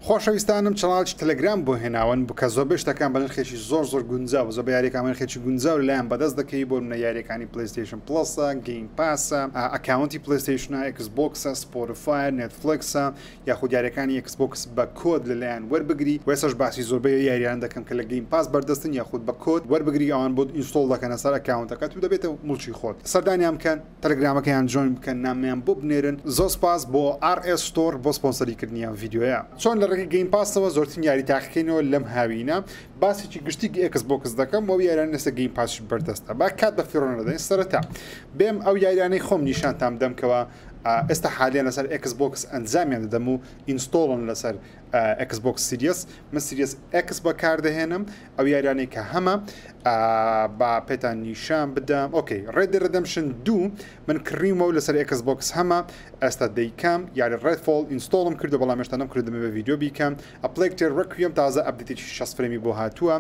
خۆشەویستانم channel ێکی تەلەگرام بۆ هێناون کە زۆربەی شتەکان بە نرخێکی زۆر زۆر گونجاو زۆربەی یاریەکان بە نرخێکی گونجاو لەلایان بەدەست دەکەوی بۆ نمونە یاریەکانی پلەیستەیشن پڵەسە، گەیم پاسە، account ی پلەیستەیشنە، ئێکس بۆکسە، سپۆتفایە، نێتفلێکسە یاخود یاریەکانی ئێکس بۆکس بە کۆد لەلایان وەربگری و ئێستاش باسی زۆربەی یاریان دەکەم کە لە گەیم پاس بەردەستن یاخود بە کۆد وەربگری ئەوان بۆت install دەکەنە سەر account ەکەت و دەبێتە موڵکی خۆت سەردانیان بکەن. تەلەگرامەکەیان join بکەن نامەیان بۆ بنێرن. زۆر سپاس بۆ RS Store بۆ سپۆنسەری کردنی ئەم ڤیدیۆیە. چۆن لە ڕێگەی گەیم پاسەوە زۆرترین یاری تاقیکەینەوە لەم هاوینە باسێکی گشتی ئێکس بۆکس دەکەم و ئەو یاریانەی لەسەر گەیم پاسیش بەردەستە با کات بە فیڕۆ نەدەین سەرەتا بێم ئەو یاریانەی خۆم نیشانتان بدەم کەوا ئێستا حالیان لەسەر ئێکس بۆکس ئەنجامیان دەدەم و install ن لەسەر ئێکس بۆکس سیریەس من سیریەس ئێکس بەکاردەهێنم ئەو یاریانەی کە هەمە با پێتان نیشان بدەم okay ڕێد ڕێدەمشن دوو من کڕیومە و لەسەر ئێکس بۆکس هەمە ئێستا دەیکەم یاری ڕێدفۆڵ install م کردو بەڵام هێشتا نەمکردم بە ڤیدیۆ بیکەم A Plague Tale Requiem تازە update ێکی 60 frame ی بۆ هاتووە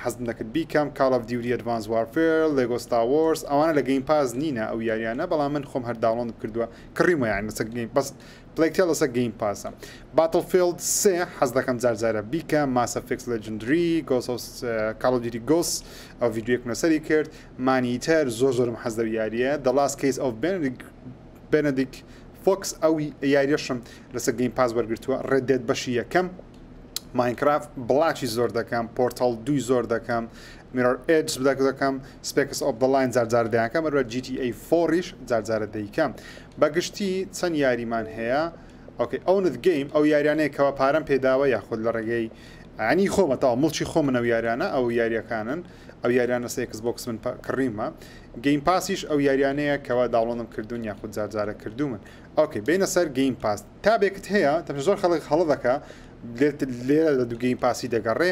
حەزم دەکرد بیکەم کاڵ ئۆف دیوتی ئەدڤانس وارفێر لێگۆ ستار وۆرز ئەوانە لە گەیم پاس نینە ئەو یاریانە بەڵام من خۆم هەر download م کردووە کڕیومە یانی لەسەر گەیم بەس Plague Tale لەسەر گەیم پاسە. باتڵفیڵد سێ حەز دەکەم جار جارە بیکەم، ماس ئەفێکت لێجندری، گۆست ئۆف کاڵ ئۆف دیوتی گۆست ئەو ڤیدیۆیەکم لەسەری کرد، مان ئیتەر زۆر زۆرم حەز لەو یارییە، دە لاست کەیس ئۆف بێنەدیک فۆکس ئەو یاریەشم لەسەر گەیم پاس وەرگرتووە، ڕێد دێد بەشی یەکەم، ماینکرافت بڵاکی زۆر دەکەم، پۆرتاڵ دووی زۆر دەکەم، میرۆر ئێج دەکەم، سپێکس ئۆف دە لاین جار جارە دەیانکەم، هەروەها جی تی ئەی فۆریش جار جارە دەیکەم. بە گشتی چەند یاریمان هەیە okay owned game ئەو یاریانەیە کەوا پارەم پێداوە یاخود لە ڕێگەی ینی خۆمە تاوا مڵکی خۆمن ئەو یاریانە ئەو یاریەکانن ئەو یاریانە سە ئێکس بۆکس من کڕیمە گەیم پاسیش ئەو یاریانەیە کەوا download م کردوون یاخود جارجارە کردومن okay بینە سەر گەیم پاس tab ێکت هەیە تەمە زۆر خەڵک هەڵە دەکا لێرە لە دوو گەیم پاسی دەگەڕێ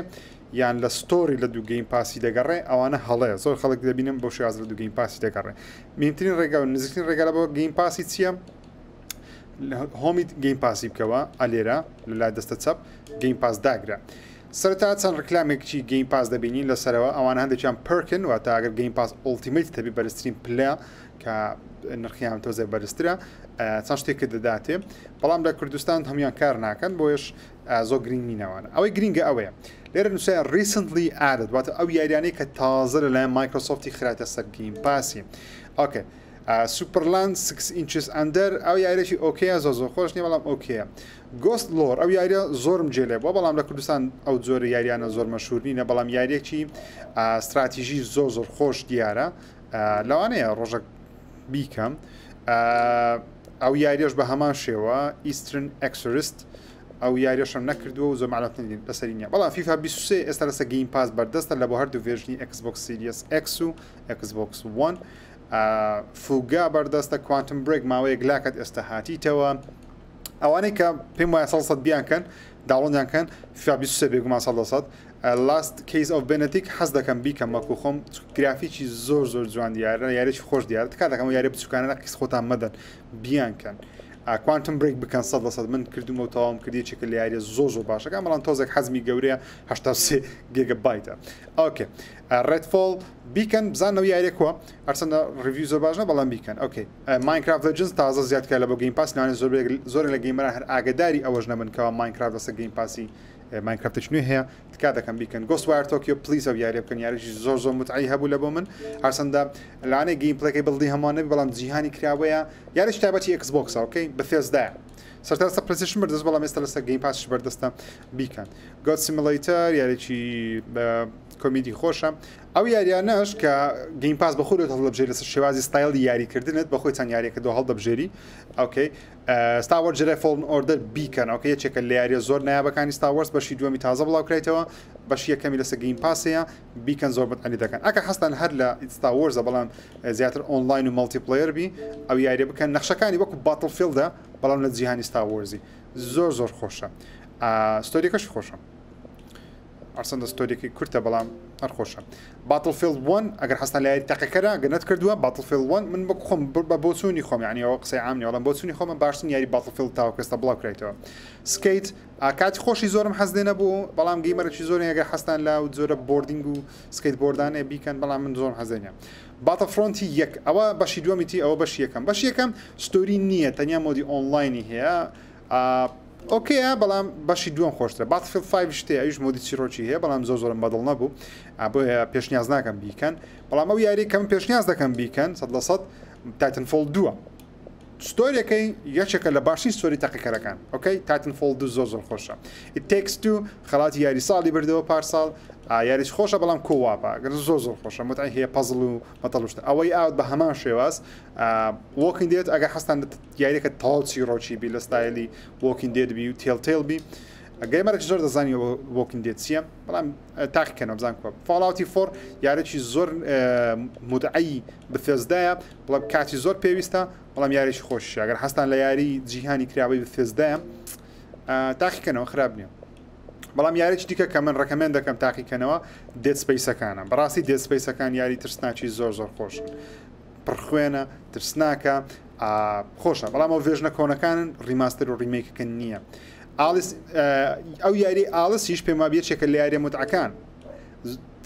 یان لە store ی لە دوو گەیم پاسی دەگەڕێ ئەوانە هەڵەیە زۆر خەڵک دەبینم بەو شێوازە لە دوو گەیم پاسی دەگەڕێ مهمترین ڕێگا و نزیکترین ڕێگا لە بۆ گەیم پاسی چییە؟ home ی گەیم پاسی بکەوە ئەلێرە لە لای دەستە چەپ گەیم پاس داگرە سەرەتا چەند ڕکلامێکی گەیم پاس دەبینین لەسەرەوە ئەوان هەندێکیان perk ن واتە ئەگەر گەیم پاس Ultimate تەبی بەرزترین پلە کە نرخیان تۆزێ بەرزترە چەند شتێکت دەداتێ بەڵام لە کوردستان هەمویان کار ناکەن بۆیش زۆر گرنگ نین ئەوانە ئەوەی گرنگە ئەوەیە لێرە نووسای recently added واتە ئەو یاریانەی کە تازە لەلایەن مایکرۆسۆفتی خراتە سەر گەیم پاسی okay سوپەرلاند 6 Inches Under ئەو یاریەکی okay ە زۆر زۆر خۆش نییە بەڵام okay ە گۆست لۆر ئەو یاریە زۆرم جێ لێ بووە بەڵام لە کوردستان ئەو جۆرە یاریانە زۆر مەشهور نینە بەڵام یاریەکی استراتیژی زۆر زۆر خۆش دیارە لەوانەیە ڕۆژەک بیکەم ئەو یاریەش بە هەمان شێوە ئیسترن ئەکسرست ئەو یاریەشم نەکردووە و زۆر مەعلومات لەسەری نییە بەڵام فیفا 23 ئێستا لەسەر گەیم پاس بەردەستە لە بۆ هەردوو version ی ئێکس بۆکس سیریەس ئێکس و ئێکس بۆکس وەن فوگا بەردەستە کوانتم برێک ماوەیەک لاکەت ئێستا هاتیتەوە ئەوانەی کە پێم وایە سەد سەد بیان کەن download یان کەن فیفا 23 بێگومان سەد لە سەد لاست کەیس ئۆف بێنەتیک حەز دەکەم بیکەم وەکو خۆم گرافیکی زۆر زۆر جوان دیارە یاریی خۆش دیارە تکا دەکەم یاری بچوکانە لە قیس خۆتان مەدەن بیان کەن کوانتم برێک بکەن سەد لە سەد من کردومە و تەواوم کرد یەکێکە لە یاریە زۆر زۆر باشەکان بەڵام تۆزێک حەزمی گەورەیە 83 گێگە بایتە okay ڕێدفۆڵ بیکەن بزانەوە یاریەکوە هەرچەندە review زۆر باش نە بەڵام بیکەن okay ماینکرافت لێجنز تازە زیاد کرا لە بۆ گەیم پاس لەوانەیە زۆر زۆر لە gamer ان هەر ئاگداری ئەوەش نەبن کەوا ماینکرافت لەسەر گەیم پاسی ماینکرافت نوێ هەیە تکا دەکەم بیکەن گۆست وایەر تۆکیۆ please ئەو یاریە بکەن یاریی زۆر زۆر متعی هەبوو لە بۆ من هەرچەندە لەوانەیە gameplay ەکەی بەدڵی هەمووان نەبی بەڵام جیهانی کراوەیە یاریی تایبەتی ئێکس بۆکسە okay بەثێزدایە سەرتا لەسەر پلەیستەیشن بەردەست بەڵام ئێستا لەسەر گەیم پاسیش بەردەستە بیکەن گۆد سیمڵەیتەر یاریی کۆمیدی خۆشە ئەو یاریانەش کە گەیم پاس بەخۆی لۆت هەڵدەبژێری لەسەر شێوازی ستایلی یاریکردنت بەخۆی چەند یاریەکە دۆ هەڵدەبژێری okay ستار وۆرز جێدای فۆڵن ئۆردەر بیکەن okay یەکێکە لە یاریە زۆر نایابەکانی ستار وۆرز بەشی دووەمی تازە بڵاو کرایتەوە بەشی یەکەمی لەسەر گەیم پاسەیە بیکەن زۆر بەتعلی دەکەن ئەگە حەزتان هەر لە ستار وۆرزە بەڵام زیاتر ئۆنلاین و multiplayer بی ئەو یاریە بکەن نەخشەکانی وەکو باتڵ فیڵدە بەڵام لە جیهانی ستار وۆرزی زۆر زۆر خۆشە story ەکەش خۆشە ئەرسەندە story ەکەی کورتە بەڵام هەر خۆشە باتڵفیڵد 1 ئەگەر حەزتان لە یاری تەقەکەرە گە نەتکردووە باتڵفیڵد 1 من بە خۆم بە بۆچوونی خۆم یعنی ئەوە قسەی عام نیە بەڵام بۆچوونی خۆمە باشترین یاری باتڵفیڵد تاوەکو ئێستا بڵاو کرایتەوە سکەیت کاتی خۆشی زۆرم حەز لێ نەبوو بەڵام gamer ێکی زۆر ئەگەر حەزتان لە جۆرە boarding و skateboard انێ بیکەن بەڵام من زۆرم حەز لێ نیە باتڵ فرۆنتی یەک ئەوە بەشی دووەمیتی ئەوە بەشی یەکەم بەشی یەکەم story نییە تەنیا mode ی ئۆنلاینی هەیە. okay ە بەڵام بەشی دووەم خۆشترە Battlefield 5 شتێ ئەویش mode ی چیرۆکی هەیە بەڵام زۆر زۆرم بەدڵ نەبوو بۆیە پێشنیاز ناکەم بیکەن بەڵام ئەو یاری کەم پێشنیاز دەکەم بیکەن 100% Titanfall دووە story ەکەی یەکێکە لە باشترین story تەقەکەرەکان okay Titanfall دوو زۆر زۆر خۆشە It Takes Two خەڵاتی یاری ساڵی بردەوە پارساڵ یاریش خۆشە بەڵام co-op ە گەر زۆر زۆر خۆشە متعی هەیە پەزڵ و مەتەڵ شتە A Way Out بە هەمان شێواز Walking Dead ئەگەر حەستان یاریەکە تەواو چیڕۆکی بی لە ستایلی Walking Dead بی و Telltale بی gamer ێکی زۆر دەزانی Walking Dead چییە بەڵام تاقیکەنەوە بزان کوە Fallout ی four یارێکی زۆر مدعی Bethesda یە بەڵام کاتی زۆر پێویستە بەڵام یاریی خۆشی ئەگەر حەستان لە یاری جیهانی کراوەی Bethesda یە تاقیکەنەوە خراپ نییە بەڵام یاریی دیکە کە من recommend دەکەم تاقیکەنەوە Dead Space ەکانە بەڕاستی Dead Space ەکان یاری ترسناکی زۆر زۆر خۆشن پڕخوێنە ترسناکە خۆشە بەڵام ئەو version ە کۆنەکانن remaster و remake ەکە نییە ئالیس ئەو یاری ئالیسیش پێم وابێ یەکێکە لە یاریە متعەکان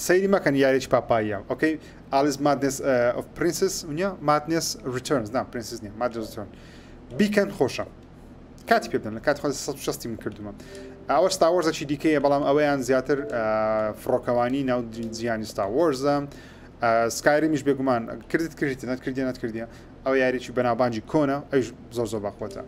سەیری مەکەن یاریی پاپاییە okay Alice Madness of Princess نیە Madness Returns نا Princess نیە Madness Return بیکەن خۆشە کاتی پێ بدەن لە کات خۆ 160 من کردومە ئەوە Star Wars ەکی دیکەیە بەڵام ئەوەیان زیاتر فڕۆکەوانی ناو جیهانی Star Wars ە Skyrim یش بێگومان کردت کردیت نەتکردیە نەتکردیە ئەو یاریی بەناوبانگی کۆنە ئەوش زۆر زۆر بەخۆتە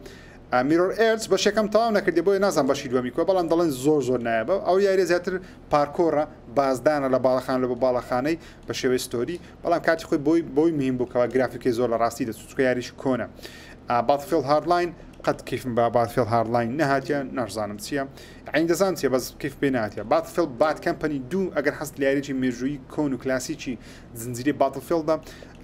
Mirror's Edge بەشێکم تەواو نەکردی بۆیە نازان بەشی دووەمی کوە بەڵام دەڵێن زۆر زۆر نایابە ئەو یاریە زیاتر parkour ە بازدانە لە باڵەخان لە بۆ باڵەخانەی بە شێوەی story بەڵام کاتی خۆی بۆی بۆی مهم بوو کەوا گرافیکی زۆر لە ڕاستی دەچوو چونکە یاریش کۆنە Battlefield Hardline قەت کەیفم بە Battlefield Hardline نەهاتیە ناشزانم چییە عین دەزان چیە بەس کەیف پێ ناتیە Battlefield Bad Company دوو ئەگەر حەست لە یاریی مێژوویی کۆن و کلاسیکی زنجیرەی Battlefield ە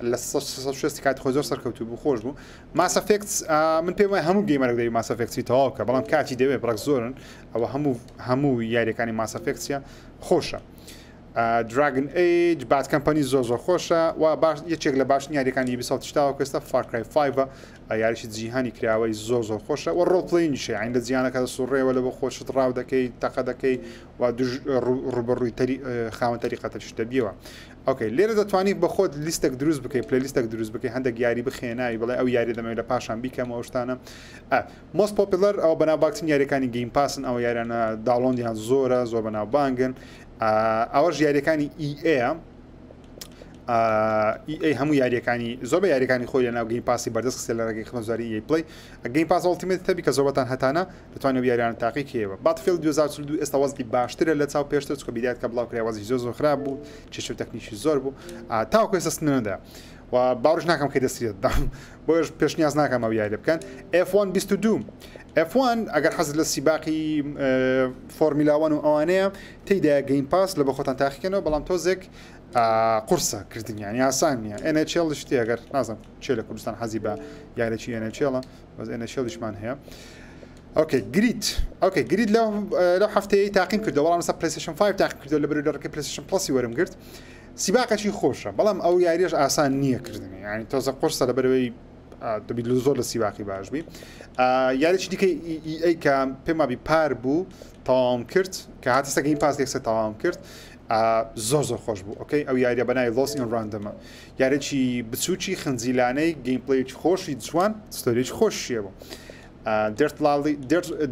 لە 660 کاتی خۆی زۆر سەرکەوتوو بوو خۆش بوو Mass Effect من پێم وایە هەموو gamer ێک دەبی Mass Effect ی تەواو کە بەڵام کاتی دەوێت بڕەک زۆرن ئەوە هەموو هەموو یاریەکانی Mass Effect ە خۆشە Dragon Age Bad Company زۆر زۆر خۆشە و باش یەکێک لە باشترین یاریەکانی Ubisoft تاوە کوێستە Far Cry 5 یاریی جیهانی کراوەی زۆر زۆر خۆشە و role playing یشە یانی لە جیهانەکە سوڕێوە لە بۆ خۆشت ڕاو دەکەی تەقە دەکەی و ڕوبەڕووی تەری خاوەن تەریقەتەش دەبیەوە okay لێرە دەتوانی بە خۆت لیستێک دروست بکەی playlist ێک دروست بکەی هەندێک یاری بخێناوی بڵێ ئەو یاری دەمەوێت لە پاشان بیکەم ئەو شتانە most popular ئەوە بەناوبانگترین یاریەکانی Game Pass ن ئەوە یاریانە download یان زۆرە زۆر بەناوبانگن ئەوەش یاریەکانی EA EA هەموو یاریەکانی زۆر بە یاریەکانی خۆی لە ناو Game Pass ی بەردەست خستە لە ڕێگەی خزمەتگوزاری EA Play Game Pass Ultimate تەبی کە زۆربەتان هەتانە دەتوانێت ئەو یاریانە تاقی کەیەوە Battlefield 2042 ئێستا وەزعی باشترە لە چاو پێشتر چونکە بیدایەت کە بڵاو کرا وەزعی زۆر زۆر خراپ بوو کێشە و تەکنیکی زۆر بوو تاوەکو ئێستا سنەدا و باوەڕش ناکەم کە دەستی دەدەم بۆیش پێشنیاز ناکەم ئەو یاریە بکەن F1 22 F1 ئەگەر حەزت لە سیباقی Formula 1 و ئەوانەیە تێیدا Game Pass لە بە خۆتان تاقیکەنەوە بەڵام تۆزێک قورسە کردنیان یاسان نییە NHL شتی ئەگەر نازم چێ لە کوردستان حەزی بە یارێکی NHL بەس NHL یشمان هەیە okay GRID okay GRID لەو لەو هەفتەیە تاقیم کردەوە بەڵام لەسەر PlayStation 5 تاقیم کردەوە لە بەرەو لەڕێگەی PlayStation Plus ی وەرم گرت سیباقێکی خۆشە بەڵام ئەو یاریش ئاسان نییە کردنی یعنی تۆزە قورسە لە بەرەوەی دەبیت زۆر لە سیباقی باش بی یاریی دیکە ئەی کە پێم وابی پار بوو تەواوم کرد کە هاتە سەر Game Pass یەکسەر تەواوم کرد زۆر زۆر خۆش بوو okay ئەو یاریە بەناوی Lost in Random ە یاریی بچوکی خنجیلانەی gameplay ێکی خۆشی جوان story ێکی خۆشیە بوو Dirt لاڵی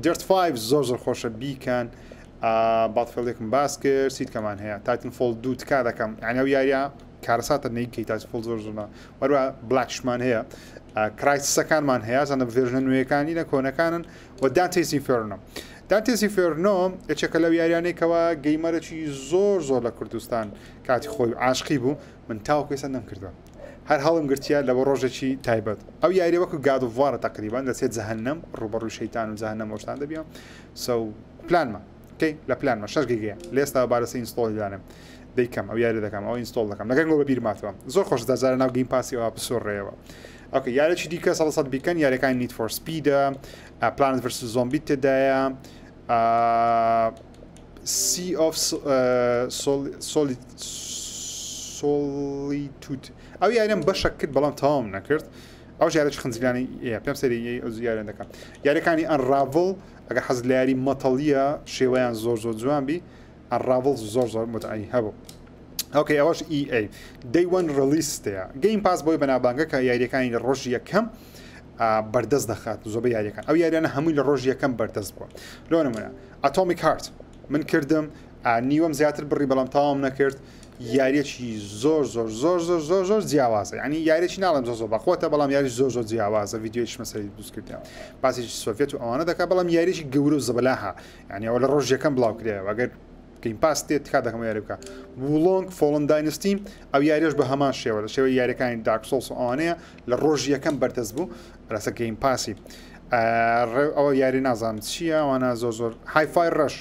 Dirt 5 زۆر زۆر خۆشە بیکەن Battlefield ێکم باس کرد سیتکەمان هەیە Titanfall دوو تکا دەکەم یعنی ئەو یاریە کارەساتە نیکەی Titanfall زۆر زۆر وەروە Black شمان هەیە Crysis ەکانمان هەیە زانە version ە نوێیەکانی لە کۆنەکانن و Dante's Inferno Dante's Inferno یەکێکە لەو یاریانەی کەوا gamer ێکی زۆر زۆر لە کوردستان کاتی خۆی عاشقی بوو من تاوەکو ئێستا نەمکردووە هەر هەڵم گرتیە لە بۆ ڕۆژێکی تایبەت ئەو یاریە وەکو God of War ە تقریبان دەچێت جەهەنەم ڕوبەڕووی شەیتان و جەهەنەم ئەوشتان دەبیەوە so پلانمە okay لە پلانمە 6 گیگەیە لە ئێستا بارەسە install ی دانێم دەیکەم ئەو یاری دەکەم ئەو install دەکەم لەگەر گۆ بەبیر ماتەوە زۆر خۆش دەزارە ناو Game Pass یەوە بسوڕێەوە okay یارێکی دیکە سەد سەد بیکەن یاریەکانی Need for Speed ە Plants vs. Zombies تێدایە Sea of Solitude ئەو یاریەم بەشە کرد بەڵام تەواوم نەکرد ئەو یارێکی خنجیلانی پێم سەری ئەو یاریان دەکەم یاریەکانی Unravel ئەگەر حەز لە یاری مەتەڵیە شێوەیان زۆر زۆر جوان بی Unravel زۆر زۆر متعی هەبوو okay ئەوەش EA Day One Release تەیە Game Pass بۆی بەنابانگە کە یاریەکانی لە ڕۆژی یەکەم بەردەست دەخات زۆربەی یاریەکان ئەو یاریانە هەمووی لە ڕۆژ یەکەم بەردەست بووە لۆ نمونە Atomic Heart من کردم نیوەم زیاتر بڕی بەڵام تەواوم نەکرد یاریەکی زۆر زۆر زۆر زۆر زۆر زۆر جیاوازە ینی یاریی ناڵم زۆر زۆر بەخۆتە بەڵام یاری زۆر زۆر جیاوازە ڤیددیوش مەسەری دروست کردە باسی سۆڤێت و ئەوانە دەکات بەڵام یاریی گەورە و زەبەلاحە یعنی ئەوە لە ڕۆژ یەکەم بڵاو کرایەوە ئەگەر Game Pass تێت تکا دەکەم یاری بکە Wo Long Fallen Dynasty ئەو یاریش بە هەمان شێوە لە شێوەی یاریەکانی Dark Souls و ئەوانەیە لە ڕۆژ یەکەم بەردەست بوو لەسە Game Pass ی ئەوە یاری نازانم چییە ئەوانە زۆر زۆر Hi-Fi Rush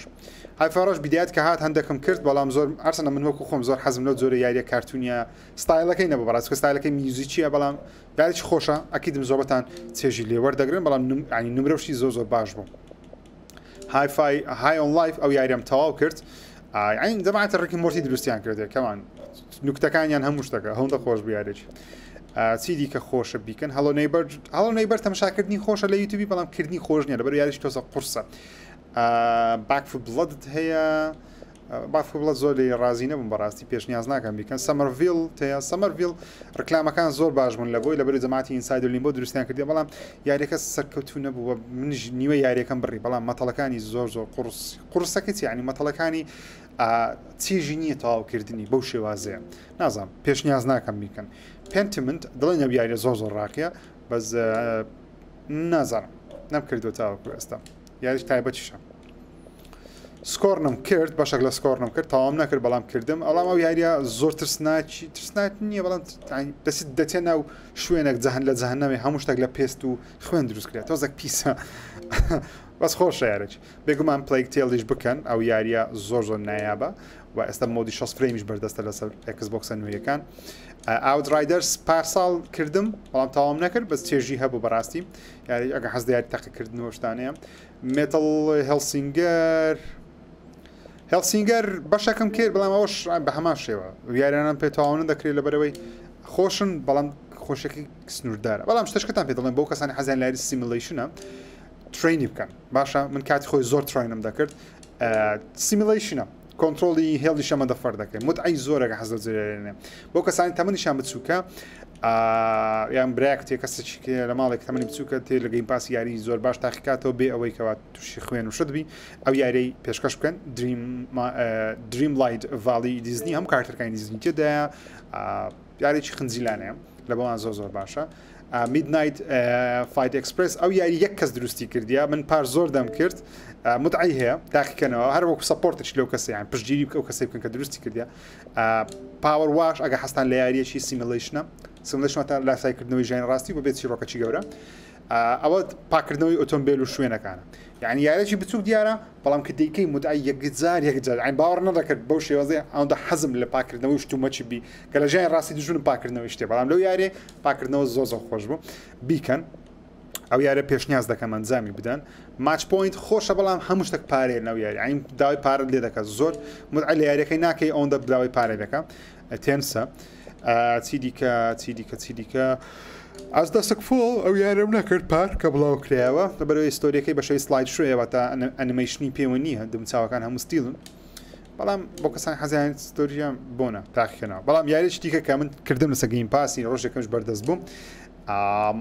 Hi-Fi Rush بیدایەت کە هات هەندێکم کرد بەڵام زۆر ئەرسەنە من وەکو خۆم زۆر حەزم لەو جۆرە یاریە کارتونیە ستایلەکەی نەبوو بەڕاست کە ستایلەکەی میوزیکیە بەڵام یاریی خۆشە ئەکیدم زۆربەتان چێژی لێوەردەگرن بەڵام ینی نمرەشی زۆر زۆر باش بوو Hi-Fi High on Life ئەو یاریەم تەواو کرد عین جەماعەتی Rick and Morty دروستیان کردێ کەمان نوکتەکانیان هەموو شتەکە هەوندە خۆش بیارێکی چی دیکە خۆشە بیکەن Hello Neighbor Hello Neighbor تەماشاکردنی خۆشە لە یوتیوبی بەڵام کردنی خۆش نییە لەبەر یاریش تۆزە قورسە Back 4 Blood ت هەیە Back 4 Blood زۆر لێی ڕازی نەبووم بەڕاستی پێشنیاز ناکەم بیکەن Somerville تەیە Somerville ڕکلامەکان زۆر باش بوون لە بۆی لەبەری جەماعەتی Inside و Limbo دروستیان کردی بەڵام یاریەکە سەرکەوتوو نەبوو منیش نیوە یاریەکەم بڕی بەڵام مەتەڵەکانی زۆر زۆر قڕس قڕسەکە چی ینی مەتەڵەکانی چێژی نییە تەواوکردنی بەو شێوازەیە نازانم پێشنیاز ناکەم بیکەن Pentiment دڵی نەب یاریە زۆر زۆر ڕاقیە بەس نازانم نەمکردو تاوەکو ئێستا یاریش تایبەتیشە Scorn م کرد بەشێک لە Scorn م کرد تەواوم نەکرد بەڵام کردم ئەڵام ئەو یاریە زۆر ترسناکی ترسناک نییە بەڵام دەست دەچێ ناو شوێنێک جەهن لە جەهنەمێ هەموو شتێک لە پێست و خوێن دروست کرێت تۆزێک پیسە بەس خۆشە یارێک بێگومان Plague Tale یش بکەن ئەو یاریە زۆر زۆر نایابە و ئێستا mode ی 60 frame یش بەردەستە لەسەر Xbox ە نوێیەکان Outriders پارساڵ کردم بەڵام تەواوم نەکرد بەس چێژی هەبوو بەڕاستی یاری ئەگە حەز یاری تەقەکردنەوە شتانەیە Metal Hellsinger Hellsinger بەشەکەم کرد بەڵام ئەوش بە هەمان شێوە یاریانم پێ تەواو دەکرێت لەبەرەوەی خۆشن بەڵام خۆشەکەی سنووردارە بەڵام شتەشکەتان پێ دەڵێن بۆ کەسانی حەزیان لاری simulation ە train ی بکەن باشە من کاتی خۆی زۆر train م دەکرد simulation ە کۆنتترۆلی هێڵی شەمە دەفەر دەکەی متعی زۆرەکە حەز لە جێرێنێ بۆ کەسانی تەمەنیشان بچووکە یان برایەک تێ کەسێکی لە ماڵێک تەمەنی بچووکە تێ لە Game Pass یاری زۆر باش تاقیکاتەوە بێ ئەوەی کەوا تووشی خوێن و شت بی ئەو یاریەی پێشکەش بکەن Dreamlight Valley دیزنی هەم کارتەکانی دیزنی تێدایە یاریی خنجیلانەیە لە بەوان زۆر زۆر باشە Midnight Fight Express ئەو یاری یەک کەس دروستی کردیا من پار زۆر دەم کرد متعی هەیە تاقیکەنەوە هەر وەکو support ش لەو کەسیان پشتگیری بکە ئەو کەسی بکەن کە دروستی کردیا PowerWash ئەگە حەستان لە یاریەکی simulation ە simulation تا لاسایکردنەوەی ژیانی ڕاستی بۆ بێت چیرۆکەکی گەورە ئەوە پاکردنەوەی ئۆتۆمبیل و شوێنەکانە یعنی یاریی بچوک دیارە بەڵام کە دەیکەی مدعی یەکجار یەکجار عین باوەڕ نەدەکرد بەو شێوازەی ئەوەندە حەزم لە پاکردنەوەی شتومەچی بی کە لە ژیانی ڕاستی دژونم پاکردنەوەی شتێ بەڵام لەو یارێ پاکردنەوە زۆر زۆر خۆش بوو بیکەن ئەو یارە پێشنیاز دەکەم ئەنجامی بدەن Match Point خۆشە بەڵام هەموو شتێک پارەیە لەو یاری عین داوای پارەت لێ دەکات زۆر متعە لە یاریەکەی ناکەی ئەوەندە داوای پارە دەکە تێنسە چی دیکە چی دیکە چی دیکە As Dusk Falls ئەو یارم نەکرد پار کە بڵاو کرایەوە لەبەرەوەی story ەکەی بە شێوەی slide show یە واتە ئەنیمەیشنی پێوە نییە دمچاوەکان هەموو still ن بەڵام بۆ کەسان حەزیان story یان بۆنە تاقیکەنەوە بەڵام یاریی دیکە کە من کردم لەسەر Game Pass ی ڕۆژێکەمش بەردەست بووم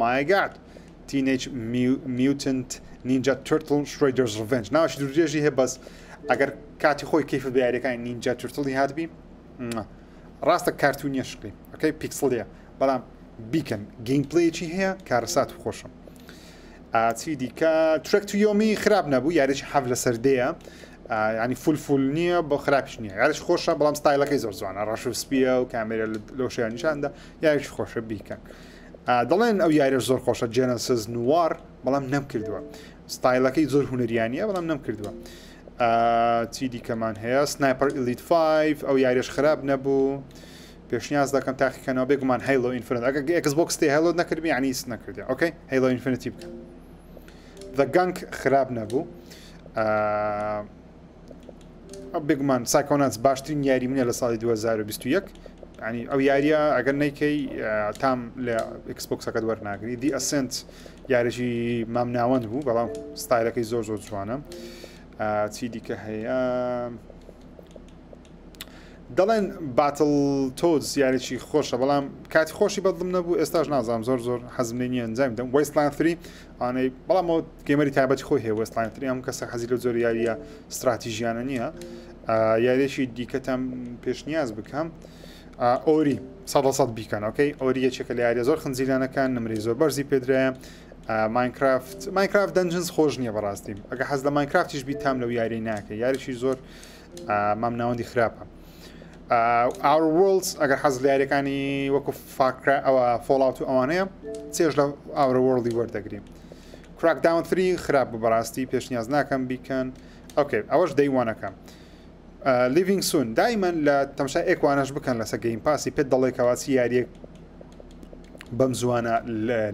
my God Teenage Mutant Ninja Turtle Shredder's Revenge ناوەشی دوورێژی هەیە بەس ئەگەر کاتی خۆی کەیفت بە یاریەکانی Ninja Turtle ی هاتبی ڕاستە کارتونیە شکلی ئەکەی پیکسڵیە بەڵام بیکەن gameplay ێکی هەیە کارەسات خۆشە چی دیکە Trek to Yomi خراپ نەبوو یاریی حەف لەسەر دەیە ینی full full نییە بۆ خراپیش نییە یاریش خۆشە بەڵام ستایلەکەی زۆر جوانە ڕەش و سپیە و کامێرە لەو شوێن نیشاندا یاریش خۆشە بیکەن دەڵێن ئەو یاریش زۆر خۆشە Genesis Noir بەڵام نەم کردووە ستایلەکەی زۆر هونەریانە بەڵام نەم کردووە چی دیکەمان هەیە Sniper Elite 5 ئەو یاریش خراپ نەبوو پێشنیاز دەکەم تاقیکەنەوە بێگومان Halo Infinite ئەگەر Xbox تێ Halo نەکردبی یعنی هیچ نەکردی okay Halo Infinite ی بکە The Gunk خراپ نەبوو بێگومان Psychonauts باشترین یاری منە لە ساڵی 2021 ینی ئەو یاریە ئەگەر نیکەی تام لە Xbox ەکەت وەرناگری The Ascent یاریی مامناوەند بوو بەڵام ستایلەکەی زۆر زۆر جوانە چی دیکە هەیە؟ دەڵێن Battletoads یاریی خۆشە بەڵام کاتی خۆشی بەدڵم نەبوو ئێستاش نازانم زۆر زۆر حەزم لێ نییە ئەنجامی بدەم Wasteland 3 ئەوانەی بەڵام ئەوە gamer ی تایبەتی خۆی هەیە Wasteland 3 هەموو کەسە حەزی لەو جۆرە یارییە ستراتیژیانە نییە یاریێکی دیکەتان پێشنیاز بکەم Ori سەد سەد بیکەن okay Ori یەکێکە لە یاریە زۆر خنجیلانەکان نمرەی زۆر بەرزی پێدرایە Minecraft Minecraft Dungeons خۆش نییە بەڕاستی ئەگە حەز لە Minecraft یش بی تام لەو یاری ناکە یاریی زۆر مامناوەندی خراپە Outer Worlds ئەگەر حەز لە یاریەکانی وەکو Far Cry ئەوە Fallout و ئەوانەیە چێژ لە Outer World ی وەردەگری Crackdown 3 خراپ بوو بەڕاستی پێشنیاز ناکەم بیکەن okay ئەوەش day one ەکە Leaving Soon دایمەن لە تەمشای ئێکوانەش بکەن لەسەر Game Pass ی پێت دەڵێکەوە چی یاریەک بەم زوانە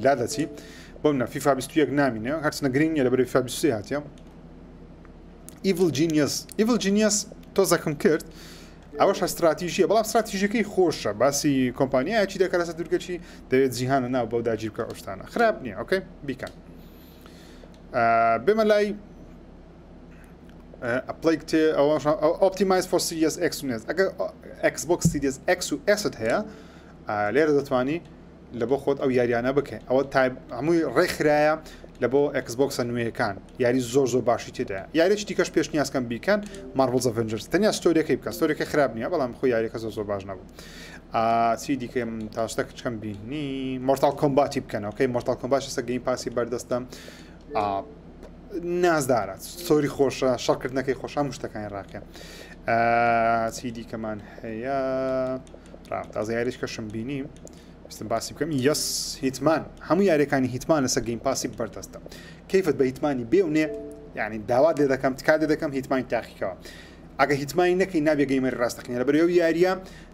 لا دەچی بۆم نە فیفا 21 نامینێ هەرچنە گرنگ نیە لە بەری فیفا 23 هاتیە Evil Genius Evil Genius تۆزەکم کرد ئەوەش استراتیژیە بەڵام استراتیژەکەی خۆشە باسی کۆمپانیایەکی دەکات لەسەر دوورگەچی دەوێت جیهانە ناو بەو داگیر بکە ئەو شتانە خراپ نییە okay بیکەن بێمە لای A Plague ئەوە optimized for Series X و S ئەگەر Xbox Series X و S ت هەیە لێرە دەتوانی لە بۆ خۆت ئەو یاریانە بکەی ئەوە تایب هەمووی ڕێکخرایە لە بۆ Xbox ە نوێیەکان یاری زۆر زۆر باشی تێدایە یاریی دیکەش پێشنیازکەم بیکەن Marvel's Avengers تەنیا story ەکەی بکە story ەکە خراپ نییە بەڵام خۆ یاریەکە زۆر زۆر باش نەبوو چی دیکەم تا شتە کچکەم بینی Mortal Kombat ی بکەن okay Mortal Kombat سە Game Pass ی بەردەستم نازدارە story خۆشە شەڕکردنەکەی خۆشە مشتەکانی ڕاکە چی دیکەمان هەیە تازە یاریش کەشم بینی ویستم باسی بکەم yes Hitman هەموو یاریەکانی Hitman لەسەر Game Pass ی بەردەستە کەیفت بە Hitman ی بێ و نێ یعنی داوات لێ دەکەم تکا لێ دەکەم Hitman ی تاقیکەوە ئەگە Hitman ی نەکەی نابێ gamer ی ڕاستەقینە لەبەر ئەو یاریە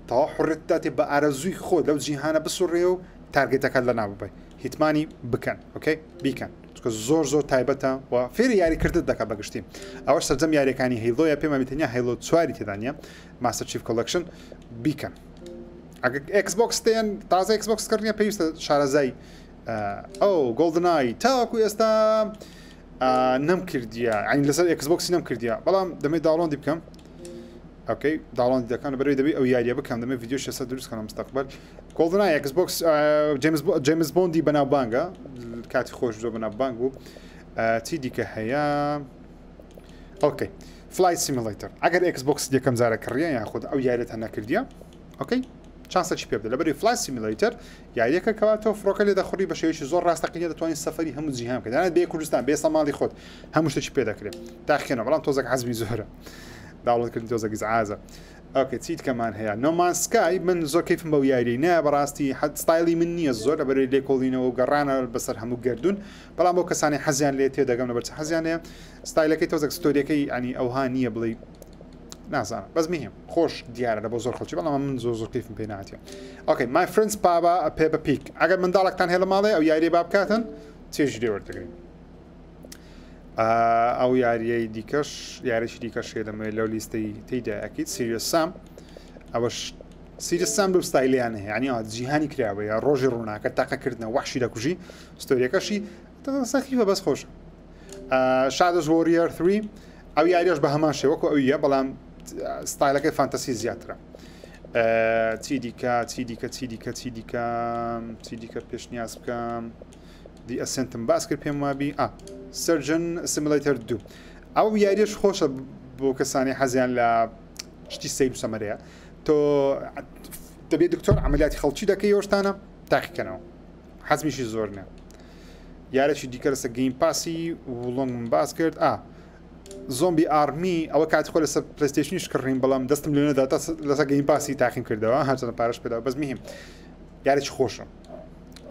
تەوا حڕێت داتێ بە ئارەزووی خۆت لەو جیهانە بسوڕێ و target ەکەت لە ناو ببەی Hitman ی بکەن okay بیکەن چونکە زۆر زۆر تایبەتە و فێری یاریکردت دەکات بەگشتی ئەوەش سەرجەم یاریەکانی Halo یە پێم وابێ تەنیا Halo چواری تێدا نییە Master Chief Collection بیکەن ئەگەر Xbox تێن تازە Xbox کڕنیە پێویستە شارەزای ئەو GoldenEye تاوەکو ئێستا نەم کردیە ئەین لەسەر Xbox ی نەم کردیە بەڵام دەمێت download ی بکەم okay download ی دەکەم بەرەوەی دەبی ئەو یاریە بکەم دەمێت ڤیدیۆ لەسەر دروست کەم مستەقبل GoldenEye Xbox جیمز بۆندی بەناوبانگە کاتی خۆش زۆر بەناوبانگ بوو چی دیکە هەیە okay Flight Simulator ئەگەر Xbox یەکەم جارە کڕیە یاخود ئەو یاریەتە نەکردیە okay chance ەکی پێ بدە لەبەری Flight Simulator یاریەکە کەوا تۆ فڕۆکە لێ دەخوڕی بە شێوەیەکی زۆر ڕاستەقینە دەتوانین سەفەری هەموو جیهان بکەیت تەنانەت بێ کوردستان بێ سەماڵی خۆت هەموو شتێکی پێ دەکرێت تاقیکەنەوە بەڵام تۆزێک عەزمی زۆرە download کردن تۆزێک ئیزعاجە okay چیت کەمان هەیە No Man's Sky من زۆر کەیفم بەو یاری نایە بەڕاستی حەد ستایلی من نییە زۆر لەبەری لێکۆڵینەوە و گەڕانە بەسەر هەموو گەردوون بەڵام بۆ کەسانی حەزیان لێ تێدەگەم لەبەر چ حەزیان لێ ستایلەکەی تۆزێک story ەکەی ینی ئەوها نییە بڵێ نازانم بەس مهم خۆش دیارە لە بۆ زۆر خەڵکی بەڵام من زۆر زۆر کەیفم پێ ناتیە okay My Friends Peppa Peppa Pig ئەگەر منداڵێکتان هەیە لە ماڵێ ئەو یاریە با بکاتن چێژی لێ وەردەگرین ئەو یاریەی دیکەش یاریی دیکەش هەیە دەمەوێت لەو لیستەی تێیدا ئەکیت Serious Sam ئەوەش Serious Sam لەو ستایلیان هەیە ینی جیهانی کراوە یا ڕۆژی ڕووناکە تاقەکردنە وەحشی دەکوژی story ەکەشی سەخیفە بەس خۆشە Shadow Warrior 3 ئەو یاریش بە هەمان شێوە وەکو ئەویە بەڵام ستایلەکەی fantasy زیاترە چی دیکە چی دیکە چی دیکە چی دیکە چی دیکە پێشنیاز بکەم The Ascent م باس کرد پێم وابی ئا Surgeon Simulator دوو ئەو یاریش خۆشە بۆ کەسانی حەزیان لە شتی سەیر و سەمەرەیە تۆ دەبێت دکتۆر عملیاتی خەڵکی دەکەی ئەوشتانە تاقیکەنەوە حەزمیشی زۆر نیە یارێکی دیکە لەسەر Game Pass ی Wo Long م باس کرد ئا Zombie Army ئەوە کاتی خۆ لەسەر PlayStation یش کڕیم بەڵام دەستم لێ نەدا لەسەر Game Pass ی تاقیم کردەوە هەرچەندە پارەش پێدا بەس مهم یارێکی خۆشە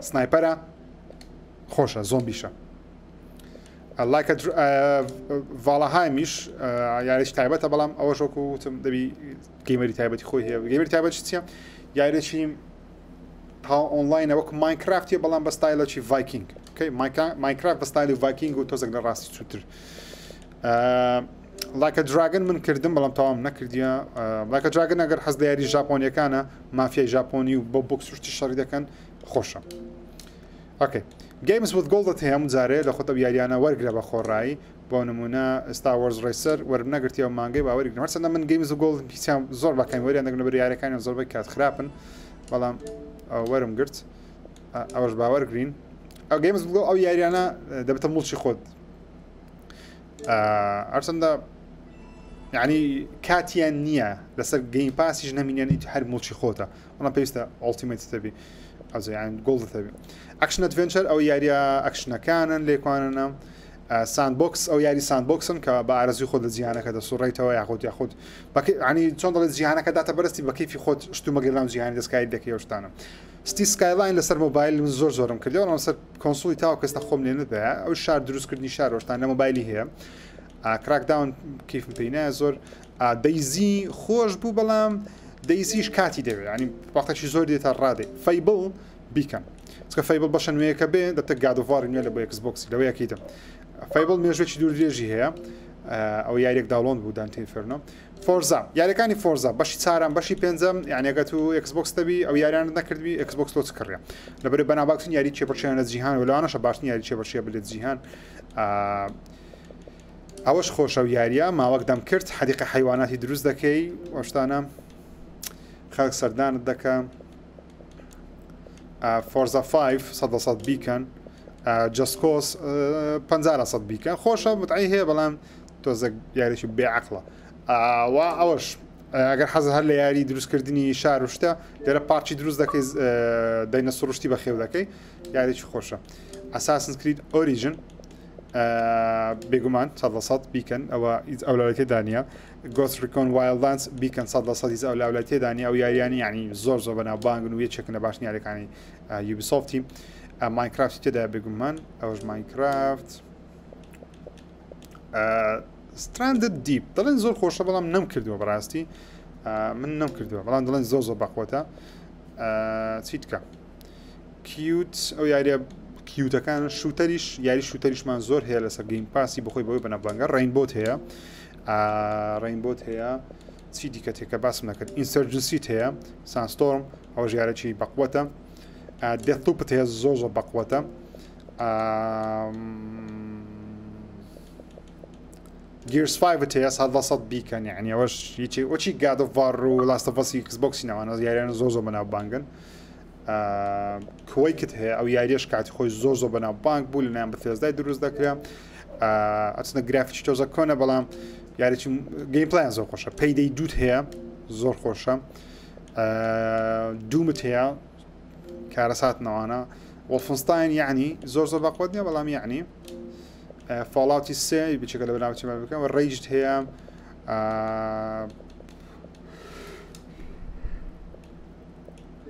sniper ە خۆشە زۆمبیشە لایکە Valheim یش یاریش تایبەتە بەڵام ئەوەش وەکو وتم دەبی gamer ی تایبەتی خۆی هەیە gamer ی تایبەت چییە یاریێکی تا ئۆنلاینە وەکو Minecraft ە بەڵام بە ستایلێکی ڤایکینگ Minecraft بە ستایلی ڤایکینگ و تۆزێک لە ڕاستی چوتر Like a Dragon من کردم بەڵام تەواوم نەکردیە Like a Dragon ئەگەر حەز لە یاری ژاپۆنیەکانە مافیای ژاپۆنی و بۆ بۆکس شتی شەڕی دەکەن خۆشە okay. Games with Gold ت هەیە هەموو جارێ لە خۆت ئەو یاریانە وەرگرە بە خۆڕایی بۆ نمونە Star Wars Racer وەرم نەگرتی ئەو مانگەی با وەریگرم هەرچەندە من Games with Gold هیچیان زۆر بەکەمی وەریان دەگرم لەبەر یاریەکانیان زۆربەی کات خراپن بەڵام وەرم گرت ئەوەش باوەرگرین ئەو Games with Gold ئەو یاریانە دەبێتە موڵکی خۆت هەرچەندە یعنی کاتیان نییە لەسەر Game Pass یش نەمینیان هەر موڵکی خۆتە بەڵام پێویستە Ultimate تەبی ئەزە یان Gold تەبی action adventure ئەو یاریە ئەکشنەکانن لێکواننە sandbox ئەو یاری sandbox ن کە بە ئارەزوی خۆت لە جیهانەکە دەسوڕیتەوە یاخود یاخود ینی چۆن دەڵێت جیهانەکە داتە بەرستی بە کەیفی خۆت شتومەگەر ناو جیهانی دەستکاری دەکەی ئەو شتانە Cities Skylines لەسەر مۆبایل من زۆر زۆرم کردی بەڵام لەسەر console ی تاو کەستە خۆم لێ نەدایە ئەو شار دروستکردنی شار وەشتان لە مۆبایلی هەیە Crackdown کەیفم پێی نایە زۆر DayZ خۆش بوو بەڵام DayZ یش کاتی دەوێت ینی وەختێکی زۆر دێتە ڕادێ Fable بیکەن چکە Fable بەشە نوێیەکە بێ دەتە God of War ی نوێ لە بۆ Xbox ی لەوە یەکیتە Fable مێژوێکی دوور درێژی هەیە ئەو یاریێک download بوو Dante's Inferno Forza یاریەکانی Forza بەشی چارم بەشی پێنجەم یانەگە تو Xbox دەبی ئەو یاریان نەکردبی Xbox تۆ کڕە لەبەر بەناباکترین یاری چێبڕچیان لە جیهان و لەوانەشە باشترین یاری چێبڕچیە بلێت جیهان ئەوەش خۆشە و یاریە ماوەک دەم کرد حەدیقە حیواناتی دروست دەکەی ئەوشتانە خەڵک سەردانت دەکە Forza 5 سەد سەد بیکەن Just Cause 50 سەد بیکەن خۆشە متعی هەیە بەڵام تۆزێک یاریی بێعقلە وا ئەوەش ئەگەر حەز هەر لە یاری دروستکردنی شار و شتە لێرە پارچی دروست دەکەی دەینە سروشتی بەخێو دەکەی یاریی خۆشە Assassin's Creed Origins بێگومان سەد لە سەد بیکەن ئەوە هیچ ئەولاوی تێدا نییە Ghost Recon Wildlands بیکەن سەد لە سەد هیچ ئەولاولای تێدا نییە ئەو یاریانی یعنی زۆر زۆر بەناوبانگن و یەکێکن لە باشترین یاریەکانی Ubisoft ی Minecraft ی تێدا بێگومان ئەوەش Minecraft Stranded Deep دەڵێن زۆر خۆشە بەڵام نەم کردووە بەڕاستی من نەم کردووە بەڵام دەڵێن زۆر زۆر بەقوەتە چیتکە cute ئەو یاریە cute ەکان shooter یش یاری shooter یشمان زۆر هەیە لەسەر Game Pass ی بخۆی بەوەی بەناوبانگە Rainbow ت هەیە Rainbow ت هەیە چی دیکە تێکە باسم نەکرد Insurgency ت هەیە Sandstorm ئەو ژیارەی بەقوەتە Deathloop ت هەیە زۆر زۆر بەقوەتە Gears 5 هەیە سەد لە سەد بیکەن یعنی ئەوەش هیچی وەچی God of War و Last of Us ی Xbox ی ناوانە یاریانە زۆر زۆر بەناوبانگن Quake ت هەیە ئەو یاریەش کاتی خۆی زۆر زۆر بەناوبانگ بوو لەلایەن Bethesda ی دروست دەکرا ئەچنە گرافیکی تۆزە کۆنە بەڵام یاریی gameplay یان زۆر خۆشە Payday دووت هەیە زۆر خۆشە Doom ت هەیە کارەسات نەوانە Wolfenstein یعنی زۆر زۆر بەقوت نییە بەڵام یعنی Fallout ی سێ بچێکە لە بەناوچی بکەم Rage ت هەیە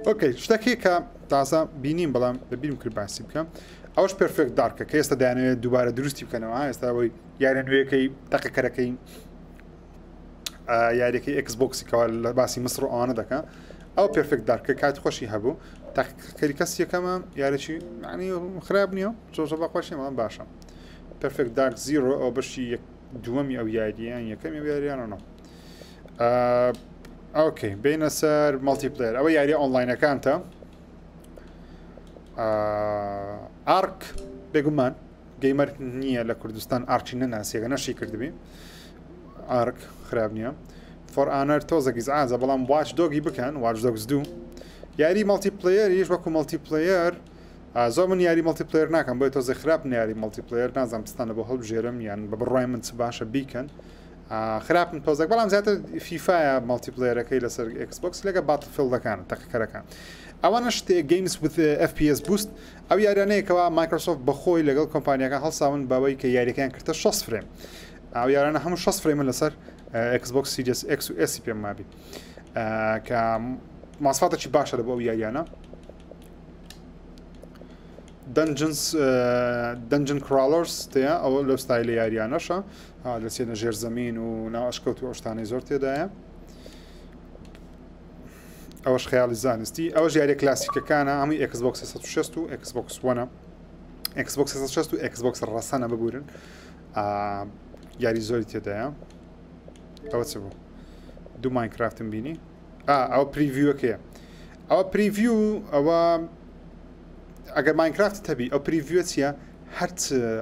okay شتەکەی کە تازە بینیم بەڵام لەبیرم کرد باسی بکەم ئەوش Perfect Dark ە کە ئێستا دایانەوێت دووبارە دروستی بکەنەوە ئێستا ئەوەی یاریە نوێیەکەی تەقەکەرەکەی یاریەکەی Xbox ی کەوا لە باسی مسڕ و ئەوانە دەکە ئەو Perfect Dark ە کات خۆشی هەبوو تاقیکەری کەس یەکەمە یاریی ینی خراپ نییە زۆر زۆر بەخۆشی بەڵام باشە Perfect Dark Zero ئەو بەشی دووەمی ئەو یارییان یەکەمی ئەو یاریانە نۆ okay بینە سەر multiplayer ئەوە یاریە ئۆنلاینەکانتە ARK بێگومان gamer نییە لە کوردستان ARK ی نەناسیەکە نەشی کردبی ARK خراپ نییە For Honor تۆزە گیزعازە بەڵام Watch Dogs ی بکەن Watch Dogs دوو یاری multiplayer یش وەکو multiplayer زۆر من یاری multiplayer ناکەم بۆیە تۆزێ خراپ نیاری multiplayer نازانم ستانە بۆ هەڵبژێرم یان بە بڕای من چ باشە بیکەن خراپن تۆزێک بەڵام زیاتر FIFA یە multiplayer ەکەی لەسەر Xbox لەگە Battlefield ەکان تەقەکەرەکان ئەوانە شتێ Games with FPS Boost ئەو یاریانەیەکەوە Microsoft بەخۆی لەگەڵ کۆمپانیەکان هەڵساون بەوەی کە یاریەکان کردە 60 frame ئەو یارانە هەموو 60 frame ن لەسەر Xbox Series X و S ی پێم مابی کە ماسفاتێکی باشە لە بۆ ئەو یاریانە Dungeons Dungeon Crawlers تەیە ئەوە لەو ستایلی یاریانەشە دەچێنە ژێر زەمین و ناو ئەشکەوت و ئەو شتانەی زۆر تێدایە ئەوەش خەیاڵی زانستی ئەوەش یاریە کلاسیکەکانە هەمووی Xbox 360 و Xbox One ە Xbox 360 و Xbox ڕەسەنە ببورن یاری زۆری تێدایە ئەوە چ بوو دوو Minecraft م بینی ئەوە preview ەکەیە ئەوە preview ئەوە ئەگەر ماینکرافت هەبی ئەو preview ە چییە هەرچ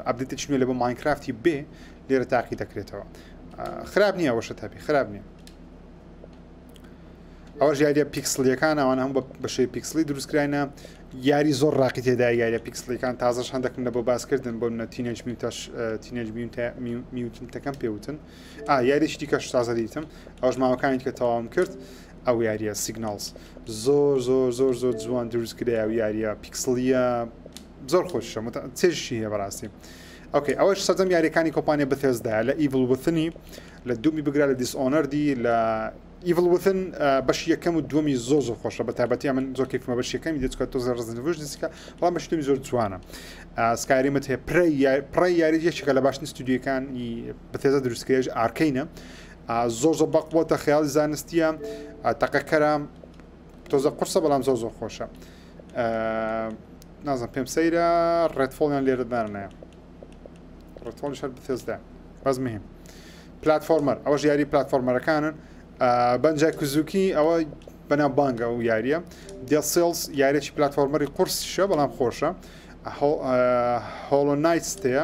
update ێکی نوێ لە بۆ ماینکرافتی بێ لێرە تاقی دەکرێتەوە خراپ نییە ئەوەشت هەبی خراپ نییە ئەوەش یاریە پیکسلیەکان ئەوان هەم بە شێوەی پیکسلی دروستکراینە یاری زۆر ڕاقی تێدا یاریە پیکسلیەکان تازەش هەندێکم لە بۆ باسکردن بۆ منە Teenage Mutant Teenage Mutant ەکەم پێوتن ئا یاریی دیکەش تازە دیتم ئەوش ماوەکانی کە تەواوم کرد ئەو یاریە Signals زۆر زۆر زۆر زۆر جوان دروست کرا ئەو یاریە پیکسلیە زۆر خۆشە چێژشی هەیە بەڕاستی okay ئەوەش سەرجەم یاریەکانی کۆمپانیا Bethesda لە Evil Within ی لە Doom ی بگرە لە Dishonored ی لە Evil Within بەشی یەکەم و دووەمی زۆر زۆر خۆشە بە تایبەتی من زۆر کەیفمە بەشی یەکەمی دەچکە تۆزە Resident Evil نزیکە بەڵام بەشی دووەمی زۆر جوانە Skyrim ت هەیە Prey یاری یەکێکە لە باشترین ستودیۆکانی Bethesda دروستکرێژ Arkane ە زۆر زۆر بەقوەتە خەیاڵی زانستیە تەقەکەرە تۆزە قورسە بەڵام زۆر زۆر خۆشە نازم پێم سەیرە Redfall یان لێرە دانایە Redfall یش هەر Bethesda بەس مهم platformer ئەوەش یاری platformer ەکانن Banjo Kazooie ئەوە بەناو بانگە و یاریە Dead Cells یاریی platformer ی قورسیشە بەڵام خۆشە Hollow Knight تەیە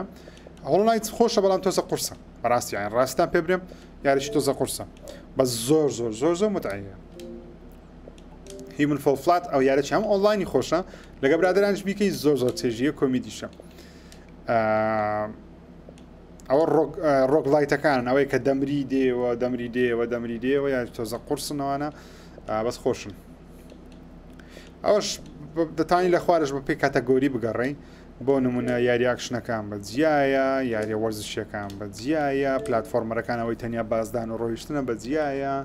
Hollow Knight خۆشە بەڵام تۆزە قورسە بەڕاستی یان ڕاستان پێ برێم یاریی تۆزە قورسە بە زۆر زۆر زۆر زۆر متعەیە Human Fall Flat ئەو یارەی هەم ئۆنلاینی خۆشە لەگە برادرانش بیکەی زۆر زۆر چێژیە کۆمیدیشە ئەوە roguelite ەکان ئەوەی کە دەمری دێوە دەمری دێوە دەمری دێوە یان تۆزە قورسنەوانە بەس خۆشن ئەوەش دەتانی لە خوارش بە پێی category بگەڕێی بۆ نمونە یاری action ەکان بە جیایە یاریە وەرزشیەکان بە جیایە platformer ەکان ئەوەی تەنیا بازدان و ڕۆیشتنە بە جیایە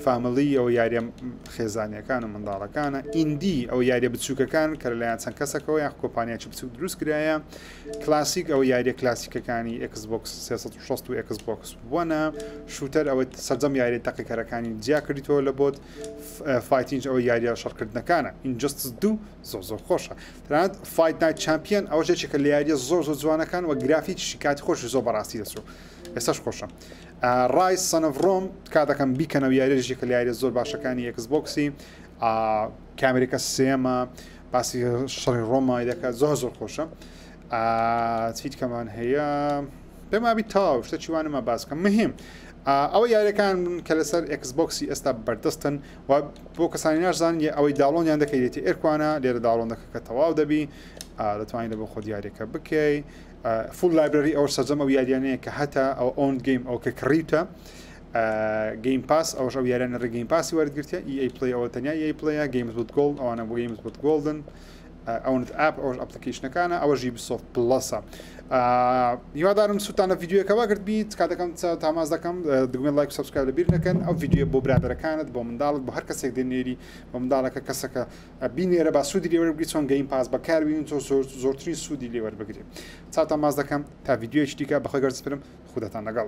family ئەو یاریە خێزانیەکان و منداڵەکانە indie ئەو یاریە بچووکەکان کە لەلایەن چەند کەسەکەەوە یان کۆمپانیاکی بچوک دروست کرایە کلاسیک ئەو یاریە کلاسیکەکانی Xbox 360 و Xbox One ە shooter ئەوە سەرجەم یاریە تەقیکەرەکانی جیا کردیتەوە لە بۆت fighting ئەو یاریە شەڕکردنەکانە Injustice دوو زۆر زۆر خۆشە تەنانەت Fight Night Champion ئەوەش یەکێکە لە یاریە زۆر زۆر جوانەکان و گرافیکی کاتی خۆشی زۆر بەڕاستی دەچوو ئێستاش خۆشە Ryse Son of Rome تکا دەکەم بیکەنەوە یاریەکە لە یاریە زۆر باشەکانی Xbox ی کامریکە سێمە باسی شەڕی ڕۆمای دەکات زۆر زۆر خۆشە چیت کەمان هەیە پێم وابی تاو شتە چیوانمە باسکەم مهم ئەوە یاریەکان کە لەسەر Xbox ی ئێستا بەردەستن و بۆ کەسانی ناشزان ئەوەی download یان دەکەیت ئێرکوانە لێرە download دەکە کە تەواو دەبی دەتوانین لە بۆ خۆ دیارەکە بکەی full library ئەوە سەرجەم ئەو یاریانەیە کە هەتا ئەو owned game ئەو کە کڕیوتە Game Pass ئەوش ئەو یاریانە ڕێ Game Pass ی وەرگرتە EA Play ئەوە تەنیا EA Play ە Games with Gold ئەوانە بۆ Games with Gold ن ئەونت app ئەوش application ەکانە ئەوە Ubisoft Plus ە هیوادارم سووتانە ڤیدیۆکە وەگرت بی تکا دەکەم تاماز دەکەم دگمە like subscribe لە بیر نەکەن ئەو ڤیدیۆ بۆ برادەرەکانت بۆ منداڵت بۆ هەر کەسێک دێنێری بۆ منداڵەکە کەسەکە بینێرە با سوودی لێ وەربگری چۆن Game Pass بەکاربینی تۆ زۆر زۆرترین سوودی لێ وەربگری چاوتان ماز دەکەم تا ڤیدیۆیەکی دیکە بەخۆی گەرزپرم خودتان لەگەڵ.